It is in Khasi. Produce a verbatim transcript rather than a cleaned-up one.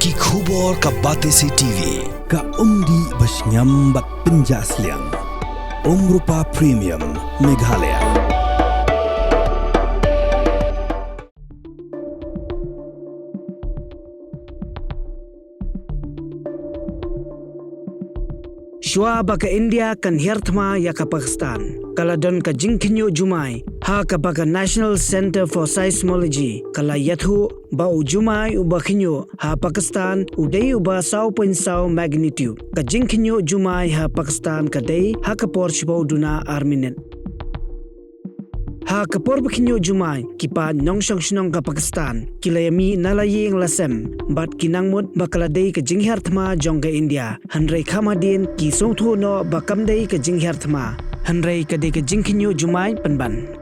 Ki khubor ka Batesi T V, ka umdih ba shngiam bad pynjah sliang. Umrupa Premium, Meghalaya. Shuwa ba ka India kan hiar thma ïa ka Pakistan, ka la don ka jingkhynñiuh jumai ha kaba ka National Centre for Seismology ka la ïathuh ba u jumai uba khynñiuh ha Pakistan u dei uba saw point saw magnitude. Ka jingkhynñiuh jumai ha Pakistan ka dei ha ka por shiphew duna ar minit. Ha ka por ba khynñiuh jumai, ki paid nongshong shnong ka Pakistan ki la ïamih na la ïing la sem bad ki nang mut ba ka la dei ka jinghiar thma jong ka India, hynrei kham hadien ki sngewthuh noh ba kam dei ka jinghiar thma, hynrei ka dei ka jingkhynñiuh jumai pynban.